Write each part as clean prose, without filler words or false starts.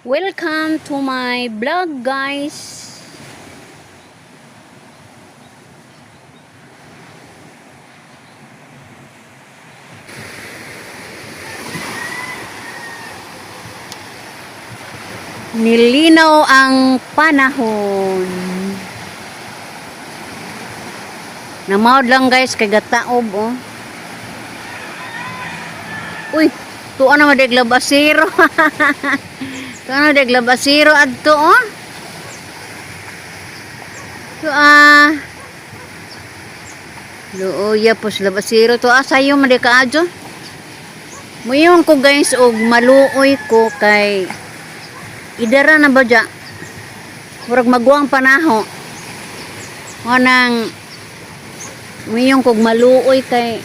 Welcome to my vlog, guys. Nilinaw ang panahon. Namawd lang, guys, kay gataob oh. Uy, tuwa na madeglab asiro. Tuwa na madeglab asiro adto oh. Tuwa. Luoya po sila basiro to. Ah, sayo man di ka adyo. Muyon ko, guys, og maluoy ko kay idara na ba dya? Murag maguang panaho. Nang muyon kog maluoy kay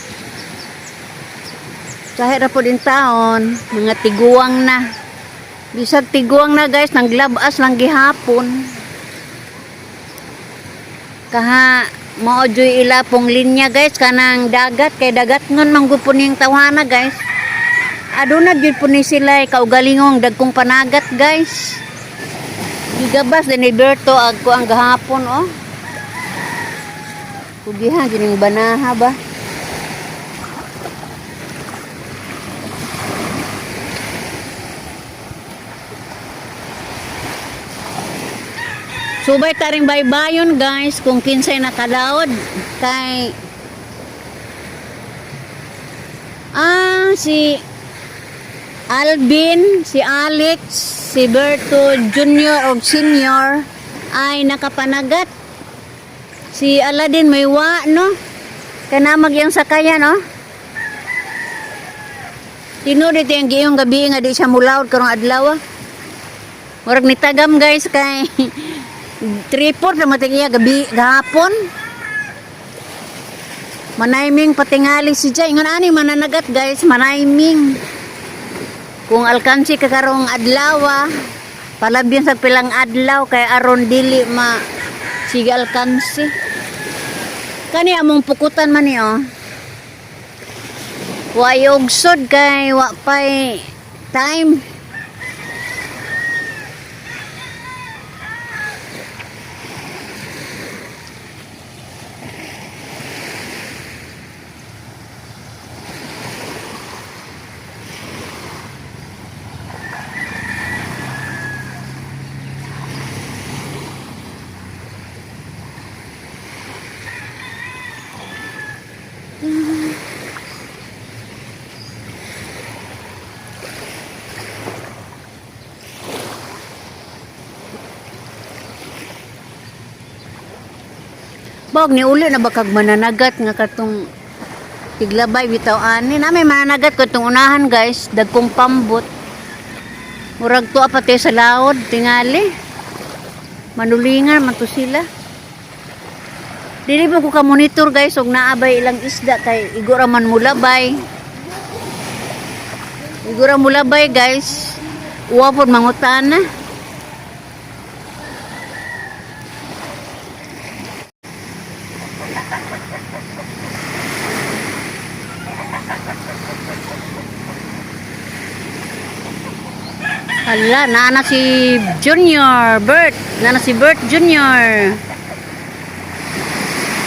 kahit ra po din taon, mga tiguang na. Bisag tiguang na, guys, nang glabas lang gihapon. Kaha mao joy ila pong linya, guys, kanang dagat kay dagat ngon man gud po ning tawhana, guys. Aduna gyud po ni sila kaugalingong dagkong panagat, guys. Gigabas din ni Berto agko ang gahapon oh. Kugihan gyud ning banaha ba. Subay taring baybayon, guys, kung kinsay nakadaod kay si Alvin, si Alex, si Berto Junior o Senior ay nakapanagat. Si Aladdin may wa no. Kanamag yang sakayan no. Tinuod ito yung giyong gabi nga di siya mulawd karong adlaw. Ah. Murag nitagam, guys, kay tripod na mating iya gabi gahapon. Manayming patingali si Jay. Ingon ani mananagat, guys, manayming. Kung alkansi ka karong adlaw, ah, palabyan sa pilang adlaw kay aron dili ma sige alkansi. Kani among pukutan man ni oh. Wa ugsod kay wa pay time. Bog ni uli na bakag mananagat nga katong tiglabay bitaw ani. Na may mananagat ko itong unahan, guys, dagkong pambot. Murag tuwa pati sa laod, tingali. Manulingan man to sila. Dili mo ko ka monitor, guys, og naabay ilang isda kay igora man mulabay. Igora mulabay, guys. Uwa pod mangutana. Hala, naana si Junior, Bert. Naana si Bert Junior.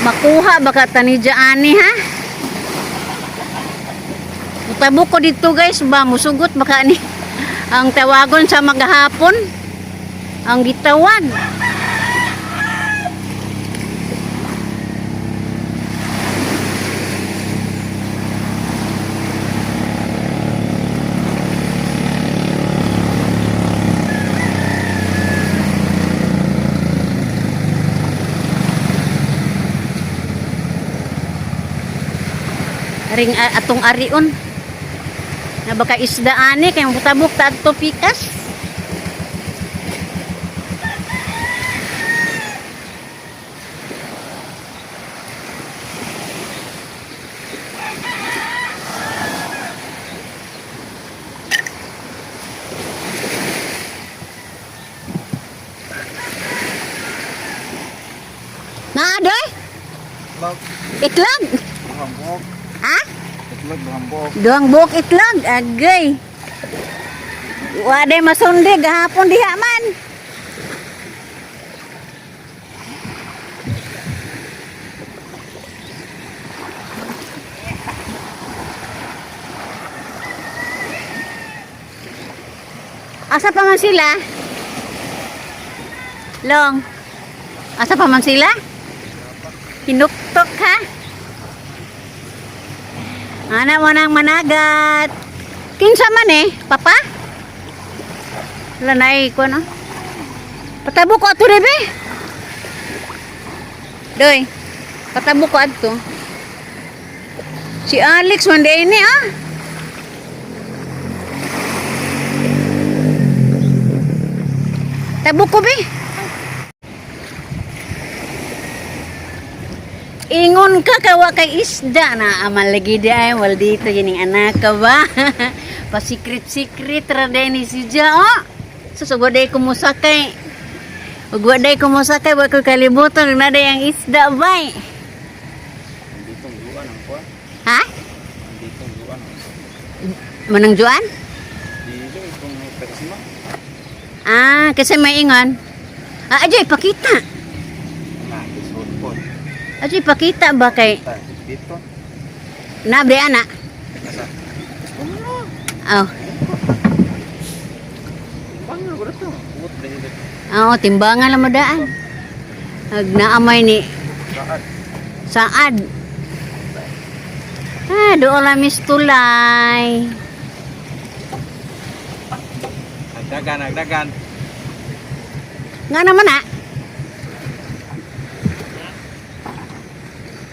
Makuha baka tanidya ani ha? Mutabok ko dito, guys ba, musugot baka ni ang tawagon sa maghapon. Ang gitawag. Ring atong arion. Na baka isda ani kay mutabok ta adto pikas. Naa doy? Itlog. Itlog. Duhang buhok. Ha? Itlog, duhang buhok. Duhang buhok itlog. Agay. Wa day masundi gahapon diha man. Asa pa man sila? Long. Asa pa man sila? Hinuktok ha? Ana mo nang managat. Kinsa man eh, papa? Wala na eh, ko no? Patabo ko ato rebe. Doy. Patabo ko adto. Si Alex man di ini ah. Tabo ko be. Ingon ka kawa kay isda na amal lagi di ay wal dito yining anak ka ba? Pa-secret-secret ra din ni si Ja oh. Susugod day kumusakay. Ug wa day kumusakay wa ko kalibutan na day ang isda bay. Ditong duan ang kuan. Ha? Ditong duan. Manang juan? Dili kung may tagsima. Ah, kasi may ingon. Ah, adyoy pakita. Na, isulpon. Adyoy pakita ba kay Dito. nabre ana? Asa? Oh. Bangga ko to. Put dito. Oo, timbangan lang mo daan. Ag naamay ni Saad. Saad. Ah, doon lang mis tulay. Nagdagan, nagdagan. Nga naman ah.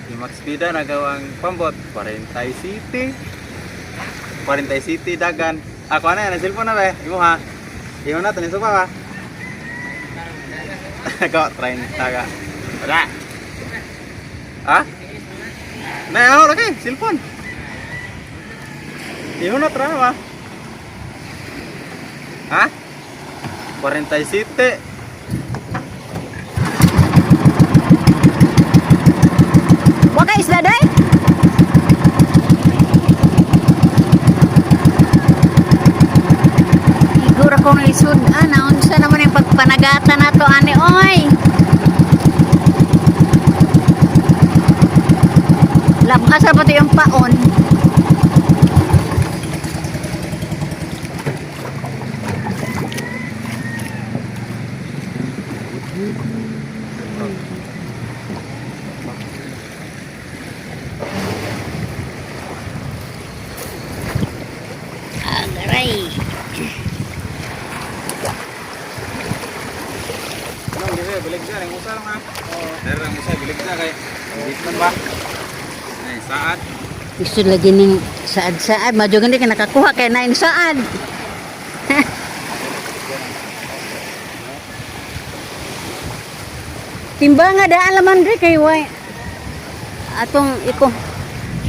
Si Max Vida nagawang pambot 40 City. 40 City dagan. Ako na yan, cellphone na be. Imo ha. Imo na tanin pa ba? Ako 30 ka. Wala. Ha? Na ako lagi, cellphone. Imo na tra ba? Ha? 47. Wa ka isda day? Igor akong lisod. Ah, naunsa naman yung pagpanagata na to, ane, oy. Lamasa pa to yung paon. Agaray. Anong dire, bilig siya, ang usa lang ha. Pero ang usa bilig siya kay dito man ba? Ay, saad. Gusto lagi ning saad-saad. Madyo gani ka nakakuha kay nain saad. Timba nga daan laman dre kay way. Atong iko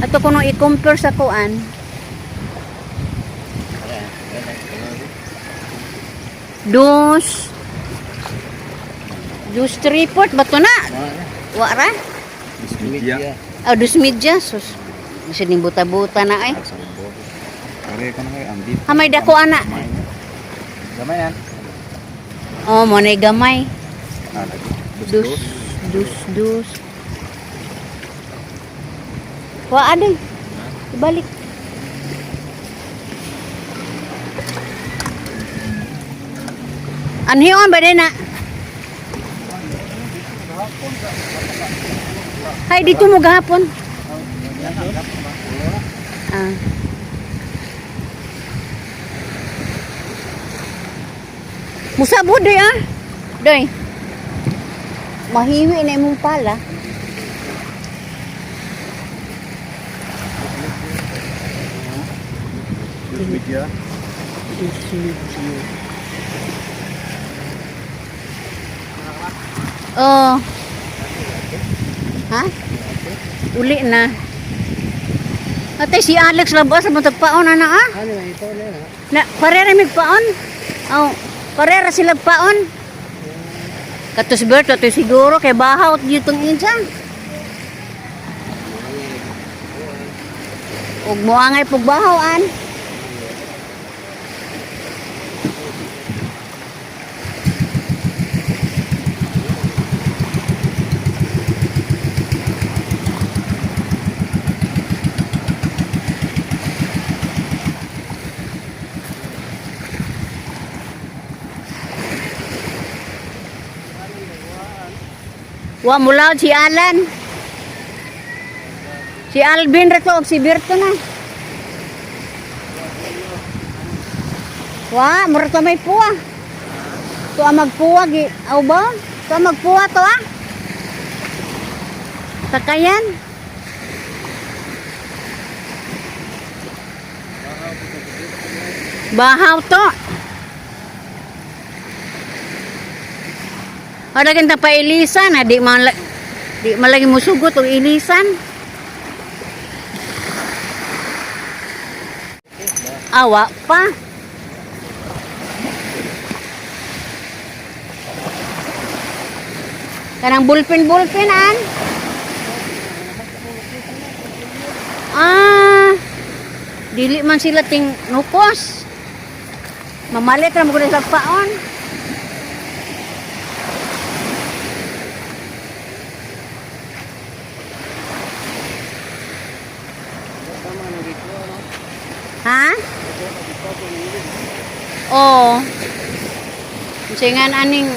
ato kuno i-compare sa kuan. Dos dos tripod ba to na? Wa ra? Media. Ah, dos media. Sus. Bisa ning buta-buta na ay. Kare ko na kay ambit. Ah, may dako ana. Gamay yan. Oh, mo na gamay. Ah, lagi. Dus, dus, dus. Wa aday. Ibalik. Anhion ba din na? Hay dito mo gahapon. Ah. Musabod doy ah. Doy. Mahiwi na imong pala. Dos media. Oh. Ha? Uli na. Ate si Alex labas sa paon ana ah. Ano ito na? Na parera mig paon. Oh, parera sila paon. Katos Bert, ato siguro kay bahaw ditong insa. Ug moangay pug bahaw an. Wa mulaod si Alan. Si Alvin ra to og si Berto na. Wa, mura to may puwa. Tuwa magpuwa gi aw ba? Tuwa magpuwa to ah. Sakayan. Bahaw to. Ada kanta pailisan, ah, di man lagi musugot og ilisan. Awa pa. Kanang bulpin-bulpin an. Ah. Dili man sila ting nukos. Mamalit ra mo sa paon. Ha? Oo. Kasi nga aning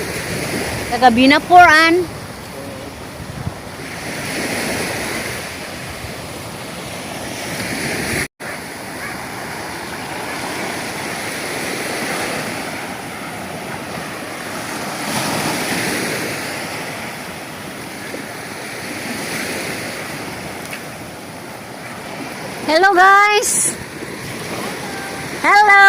taga Binaporan. Hello, guys. Hello.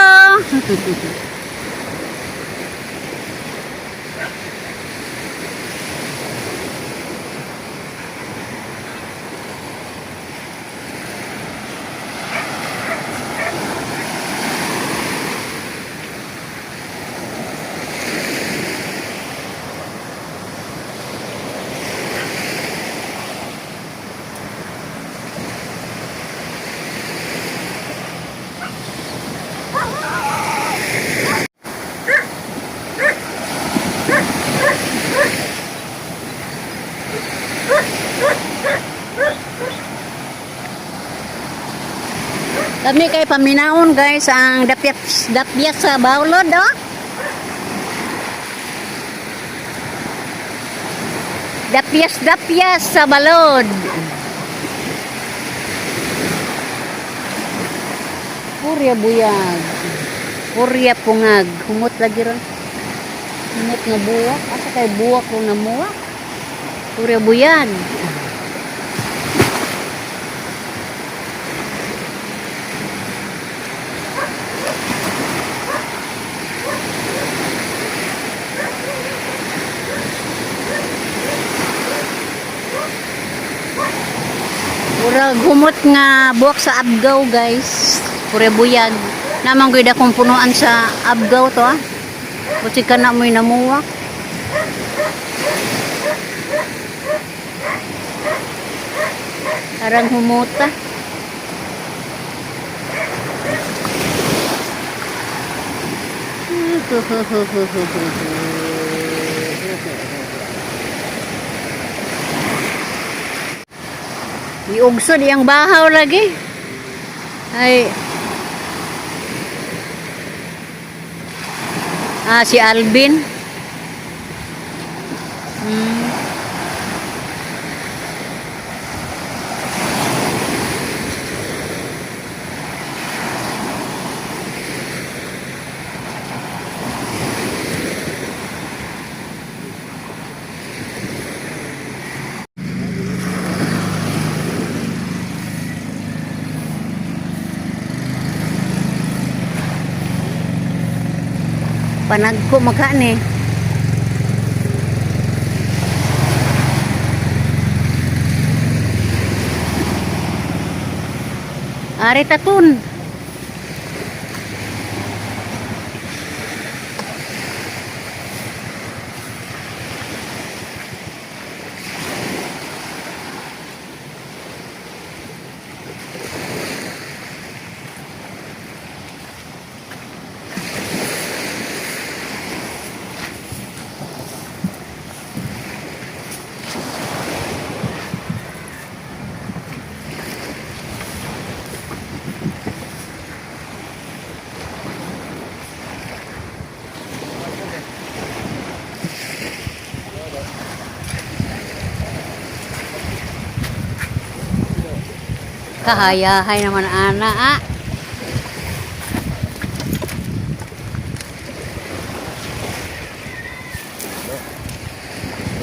Kami kay paminaon, guys, ang dapyas dapyas sa Baulod, oh. Dapyas dapyas sa Balod. Purya buyag. Purya pungag. Humot lagi ron. Humot nga buwak. Asa kay buwak kung namuwak? Purya buyag. Murag humot nga buwak sa Abgaw, guys. Pure buyag. Namang gyud akong punuan sa Abgaw to ah. Buti ka na mo'y namuwak. Parang humuta. Iugso diyang bahaw lagi. Ay. Ah, si Alvin. Panagko magkaan eh. Ari tatun. Kahayahay naman ana ah.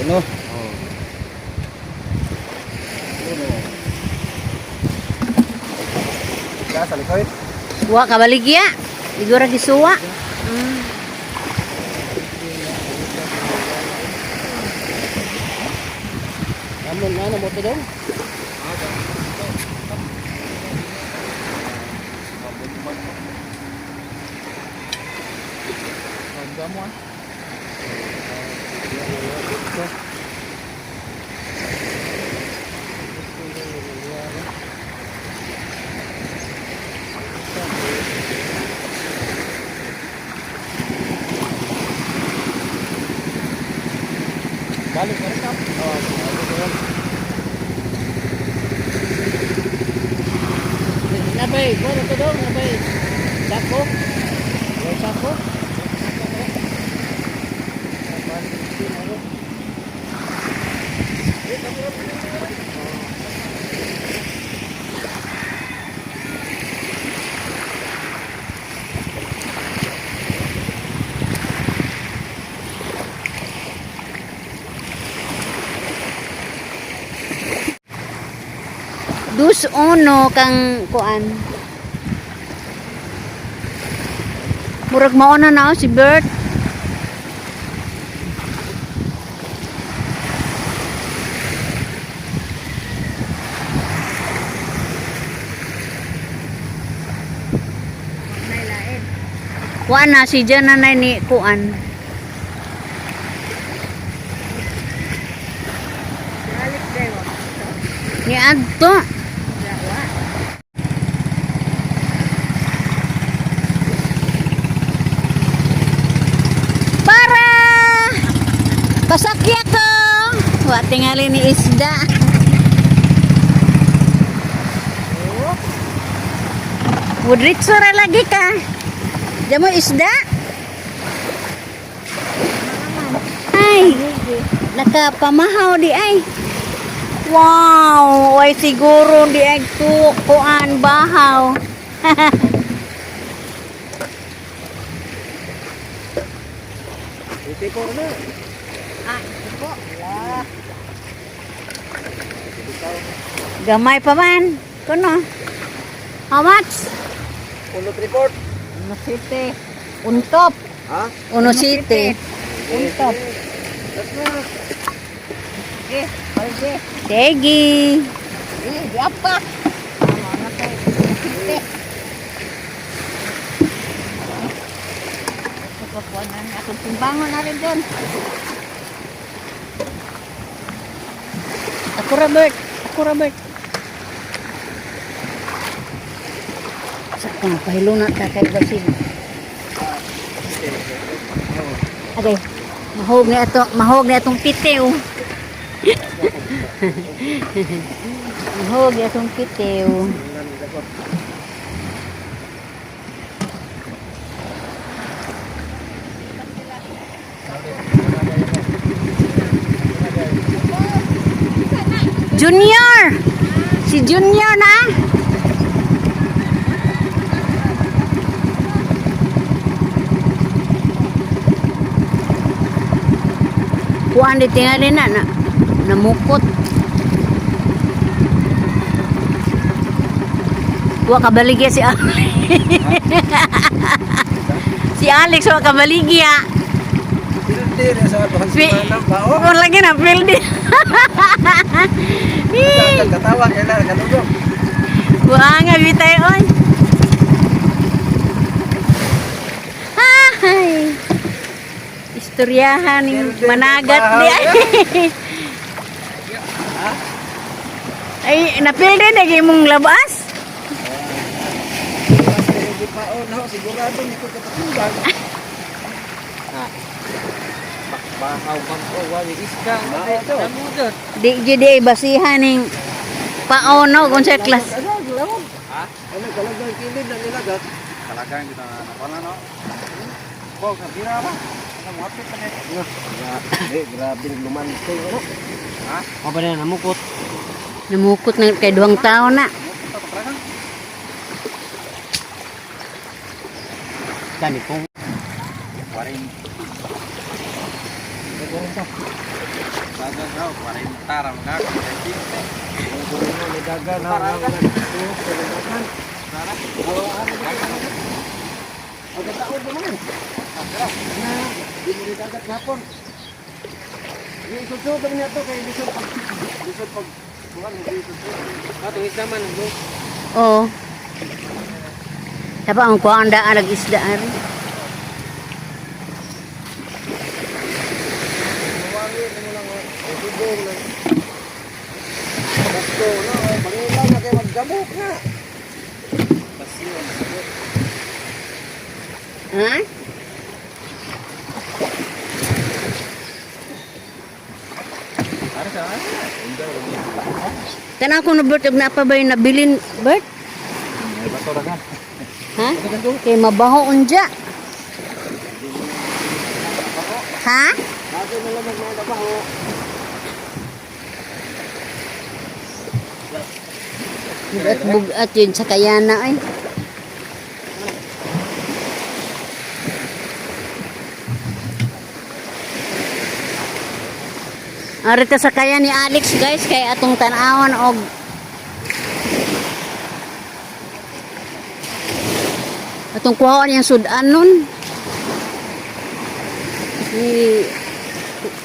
Uno. Oh. Uno. Ka sa likod. Wa ka baligya. Igora gisuwa. Amon na na mo to dong. Balik ka rin kap. Oh, balik. Nabay, mo na to dong, nabay. Sako. May sako. Dus uno kang kuan. Murag mauna na oh, si Bert. Kuan na si Jan na ni kuan. Ni adto. Para! Pasakya ko! Wa tingali ni isda. Wudritso ra lagi ka. Diyan mo isda? Ay, nakapamahaw di ay. Wow, ay siguro di ay tu kuan bahaw. Iti ko na. Ah, po. Gamay pa man. Kuno. How much? Uno report. Uno city. Untop. Ha? Uno city. Untop. Sige. Apa? Akong timbangon na rin doon. Ako Robert. Ako Robert. Sa kang pahiluna ta kay basin. Agay. Mahog ni ato, mahog ni atong pitiw. Mahog ni atong pitiw. Junior! Si Junior na! Kuan di tingali na, na namukot. Wa kabaligya si Alex. Si Alex wa kabaligya. Pildi na sa atong Pi- pa. Oh, Kung lagi na pildi. katawa kay na kalugong. Buanga bitay on. Ay. Istoryahan ning managat di ay. Ay, napildi na gyud mong labas. Hindi pa oh, no, sigurado ni ko katunggan. Bahaw bang o wali iska. Ito. Di jud di ay basihan ning paono kung sa class. Ano, Ano kalagang kilid na nilagat? Kalagang kita na wala no. Bo, kabira ba? Ano mo apit pa ni? Grabe, grabe lumantay ano. Ha? Apa na namukot? Namukot na kay duhang taon na. Namukot. Kani kung 40. Dagan raw, 40 ra mga 45. Dagan ha. Tara. Ang tao ba man? Tara. Na, di mo rin dagat gapon. Isusod pa niya to kay lisod pag kuan hindi isusod. Ah, tungis naman no. Oo. Dapat ang kuha ang daan nag-isda ari. Mawangi mo lang oh. Subong lang. Gusto no, pangilaw na kay magdamok na. Pasyon. Ha? Ara sa ano? Tanaw ko na Bert, og naa pa ba yung nabilin, Bert? Ay bato ra ka. Ha? Kay mabaho unja. Ha? Bago na lang mga dabaho. Bugat bugat yun sa kayana ay. Arita sa kaya ni Alex, guys, kay atong tan-awan og atong kuhaon yung sudan nun. Ni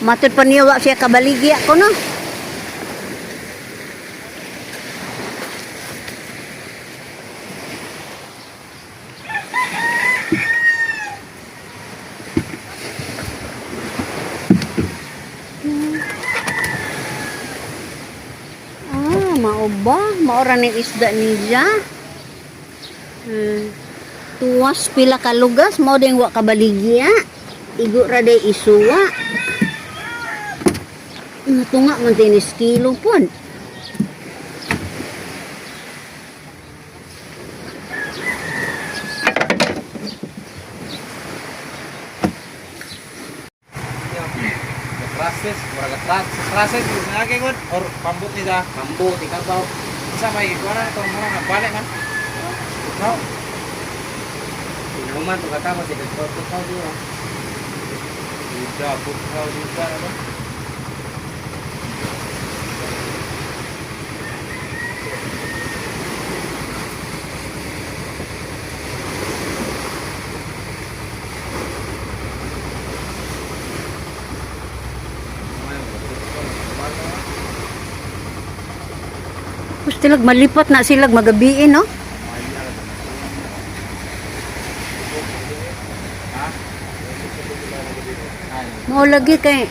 matud pa niya wa siya kabaligya ko no. Ah, mao ba? Maora ning isda niya. Tuwas pila ka lugas, mao ding wa kabaligya. Igo ra day isuwa. Tunga man tinis kilo pon. Trases, murag trases, trases na kay god or pambot ni da. Pambo ti kabaw. Sa may kuan na tong murag nabalik man. No. Human to katamo si Dr. Tao dito. Ida bukhaw dito ano. Gusto lag malipat na sila magabiin, no? Mao lagi kay